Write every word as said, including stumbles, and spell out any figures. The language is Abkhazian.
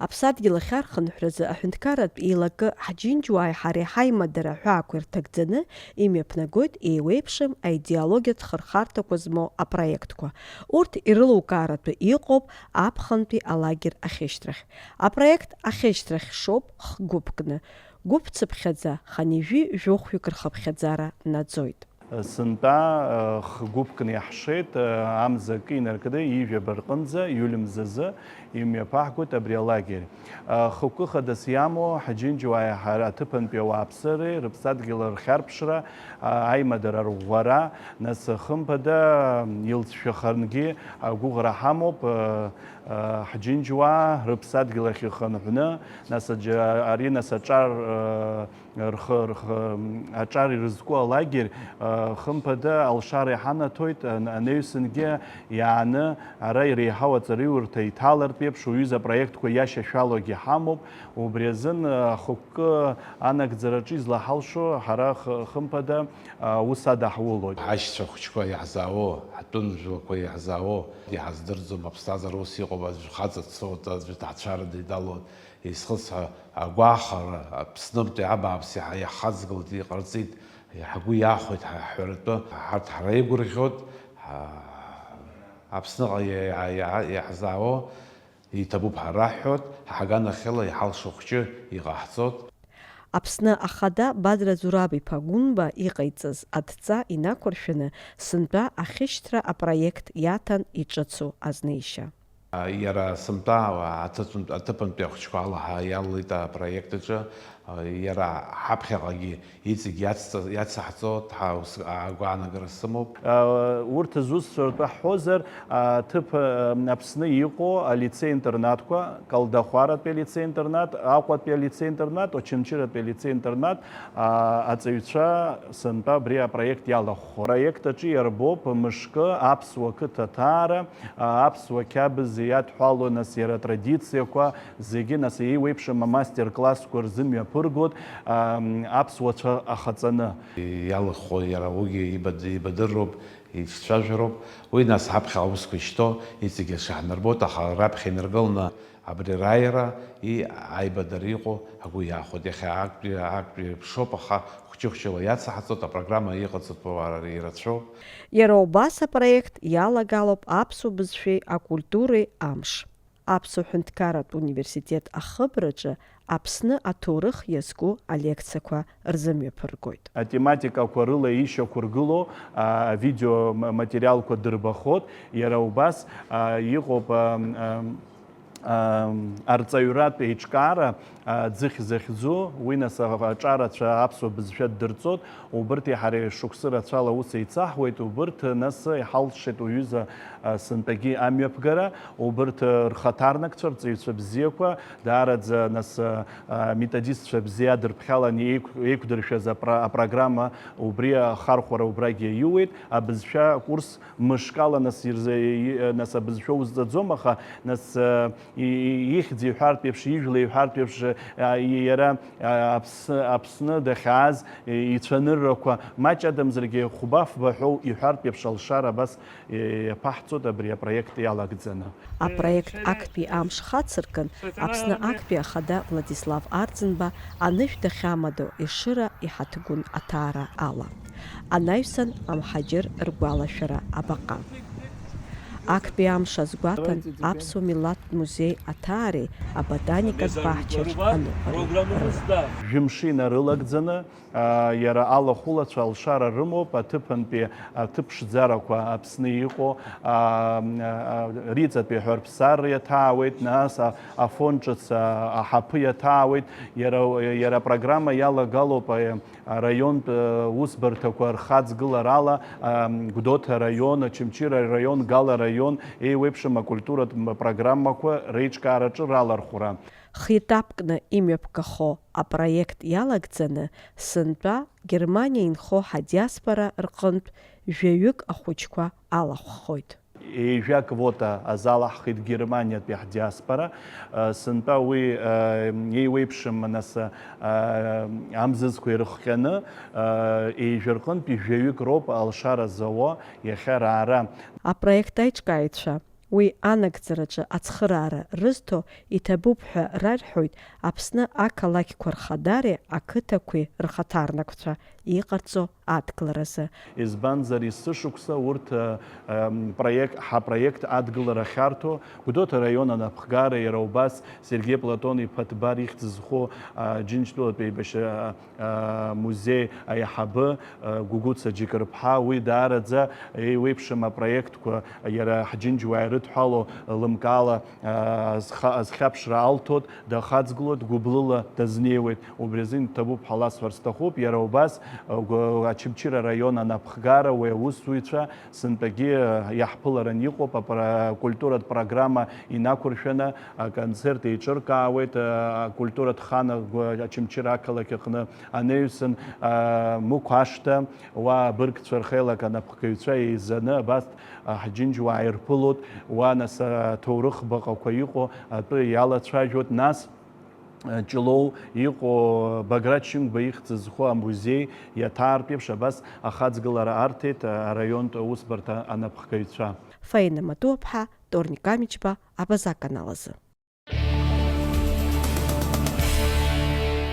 Аԥсадгьыл ахьархынҳәразы аҳәынҭқарратә еилакы Ҳџьынџьуааи ҳареи ҳаимадара аҳәаақәа ирҭагӡаны имҩаԥнагоит еиуеиԥшым аидеологиатә хырхарҭақәа змоу апроектқәа. Урҭ ирылукааратәы иҟоуп аԥхынтәи алагер ахьышьҭрахь. Апроект ахьышьҭрахь шоуп х-гәыԥкны. Гәыԥцыԥхьаӡа хынҩажәи жәохәҩык рхыԥхьаӡара наӡоит. Сынтәа, х-гәыԥкны иаҳшеит, амза акы инаркны ижәаба рҟынӡа, июль мзазы имҩаԥаҳгоит абри алагер. Хықәкы хадас иамоу Ҳаџьынџьуааи ҳара аҭыԥантәи ауааԥсыреи рыԥсадгьыл рхьарԥшра, аимадара рӷәӷәара, нас хымԥада илҵшәахарнгьы агәыӷра ҳамоуп, Ҳџьынџьуаа рыԥсадгьыл ахь ихынҳәны, нас аџьа-, ари нас аҿар, рхы, рхы, аҿар ирызку алагер, хымԥада алшара иҳанаҭоит, ан-, анаҩсангьы иааны ара иреиҳау аҵараиурҭа иҭалартә еиԥш уҩыза апроектқәа иашьашәалоугьы ҳамоуп, убри азын ахықәкы анагӡараҿы излаҳалшо ҳара х-, хымԥада аус адаҳулоит. Ҳашьцәа хәыҷқәа иаҳзаауоу, ҳтәым жәлақәа иаҳзаауоу, иҳаздырӡом, аԥсҭазаара ус иҟоуп, аӡә хаҵа дцоит, аӡә ҭаацәарада идалоит, изхысҳәа агәахәара, Аԥснытәи абааԥс иаҳа-, иаҳхаҵгылт, иҟарҵеит, ҳгәы иахәеит ҳа-, ҳҳәаратәы, ҳарҭ ҳреигәырӷьоит, ҳа-, Аԥсныҟа иа-, иа-, иа-, иаҳзаауоу иҭабуп ҳәа раҳҳәоит, ҳаганахьала иҳалшо хәҷы иҟаҳҵоит. Аԥсны Ахада Бадра Зураб-иԥа Гәынба иҟаиҵаз адҵа инақәыршәаны, сынтәа ахьышьҭра апроект иаҭан иҿыцу азнеишьа. Иара сынтәа аҭыԥантә-, аҭыԥантәи ахәыҷқәа алаҳа иалалеит апроект аҿы. Иара ҳаԥхьаҟагьы иҵегь иацҵа-, иацаҳҵо, ҳа ус агәаанагара сымоуп. Урҭ зусҭцәа ртәы ҳҳәозар, аҭыԥ, Аԥсны иҟоу алицеи-интернатқәа, Калдахәаратәи алицеи-интернат, Аҟәатәи алицеи-интернат, Очамчыратәи алицеи-интернат, аҵаҩцәа сынтәа абри апроект иалахәхо. Апроект аҿы иарбоуп мышкы аԥсуа қыҭа ҭаара, аԥсуа қьабз иадҳәалоу, нас иара атрадициақәа, зегьы, нас, еиуеиԥшым амастер-классқәа рзымҩаԥыргоит, ам, аԥсуацәа ахаҵаны. Иалыхәхәо иара уигьы ибад-, ибадырроуп, ицәажәароуп. Уи, нас, ҳаԥхьа аусқәа ишьҭоу иҵегьы рҽаҳнарбоит, аха раԥхьа инаргыланы абри раиара, и-, аибадара иҟоу агәы иаахәоит. Иахьа актәи, актәи еиԥшоуп, аха хәҷы-хәҷыла иацаҳҵоит, апрограмма иҟаҵатәу ар-, ирацәоуп. Иара убас апроект иалагалоуп аԥсуа бызшәеи акультуреи амш. Аԥсуа ҳәынҭқарратә университет ахыбраҿы Аԥсны аҭоурых иазку алекциақәа рзымҩаԥыргоит. Атематикақәа рыла ишьақәыргылоу, а, авидео ма-, материалқәа дырбахоит. Иара убас, а, иҟоуп, а, а, а, арҵаҩратә еиҿкаара, а, ӡыхь захьӡу, уи нас а-, аҿарацәа аԥсуа бызшәа ддырҵоит. Убырҭи ҳареи шықәсы рацәала аус еицаҳуеит, убырҭ нас иҳалшеит уҩыза, а, сынтәагьы амҩаԥгара, убырҭ, а, рхаҭарнакцәа, рҵаҩцәа бзиақәа, даараӡа нас, а, а, методистцәа бзиа адырԥхьалан еиқә-, еиқәдыршәаз апро-, апрограмма убри ахархәара убрагьы аиуеит, абызшәа курс мышкала нас ирза-, и-, нас абызшәа узҵаӡом, аха нас, а, и-, и-, ихьӡ иҳәартә еиԥш, ижәла иҳәартә еиԥш, а, и-, иара, а, Аԥс-, Аԥсны дахьааз, и-, ицәаныррақәа маҷ адамзаргьы хәба-фба ҳәоу иҳәартә еиԥш алшара абас, и-, иаԥаҳҵоит абри апроект иалагӡаны. Апроект актәи амш хацыркын, Аԥсны актәи ахада Владислав Арӡынба анышә дахьамадоу Ешыра иҳаҭгәын аҭаара ала. Анаҩсан амҳаџьыр ргәалашәара абаҟа. Актәи амш азгәаҭан аԥсуа милаҭтә музеи аҭаареи аботаникатә баҳчаҿ аныҟәареи рыла. Жәымш инарылагӡаны, а, иара алахәылацәа алшара рымоуп, аҭыԥантәи аҭыԥ ԥшӡарақәа Аԥсны иҟоу, а, а, риҵатәи аҳәарԥсарра иаҭаауеит, нас, а, Афон ҿыц, а, аҳаԥы иаҭаауеит, иара, иара апрограмма иалагалоуп, а, араионтә, э, усбарҭақәа рхаҵгыларала, э, Гәдоуҭа араион, Очамчыра араион, Гала араион еиуеиԥшым акультуратә м-, программақәа реиҿкаараҿы ралархәра. Хитапкны имҩаԥгахо апроект иалагӡаны, сынтәа Германиа инхо ҳадиаспора рҟынтә жәаҩык ахәыҷқәа алахәхоит. Ҩажәа квота азалаҳхит Германиатәи ҳдиаспора. Сынтәа уи еиуеиԥшым, нас, амзызқәа ирыхҟьаны, ҩажәа рҟынтәи жәаҩык роуп алшара зауа иахьа раара. Апроект аиҿкааҩцәа Уи анагӡараҿы ацхыраара рызҭо иҭабуп ҳәа рарҳәоит Аԥсны ақалақьқәа рхадареи ақыҭақәеи рхаҭарнакцәа иҟарҵо адгыларазы. Избанзар, есышықәса урҭ, э, эм, проект, ҳапроект адгылара ахьарҭо, Гәдоуҭа араион анапхгара, иара убас Сергеи Платон-иԥа Ҭбар ихьӡ зху, а, Џьынџьтәылатә еибашьра, а, музеи аиҳабы, а, Гәыгәыца Џьыкырԥҳа, уи даараӡа еиуеиԥшым апроектқәа иара ҳџьынџьуаа ирыдҳәало лымкаала, а, зха-, зхьаԥшра алҭоит, дахаҵгылоит, гәыблыла дазнеиуеит. Убри азын иҭабуп ҳәа ласҳәар сҭахуп. Иара убас, а, гәы-, Очамчыра араион анапхгара, уи аусзуҩцәа сынтәагьы, а, иаҳԥыларан иҟоуп, апра-, акультуратә программа инақәыршәаны аконцерт еиҿыркаауеит, а, акультуратә хан агәы-, Очамчыра ақалақь аҟны анаҩсан, а, Мықә ашҭа, уа абыргцәа рхеилак анапхгаҩцәа еизаны абас, а, ҳџьынџьуаа ирԥылоит, уа нас аҭоурых баҟақәа иҟоу атәы иалацәажәоит, нас, а, Ҷлоу иҟоу Баграт Шьынқәба ихьӡ зху амузеи иаҭаартә еиԥш абас ахаҵгылара арҭеит, а, араионтә аусбарҭа анапхгаҩцәа. Фаина Матуаԥҳа, Торник Амичба, Абаза аканал азы.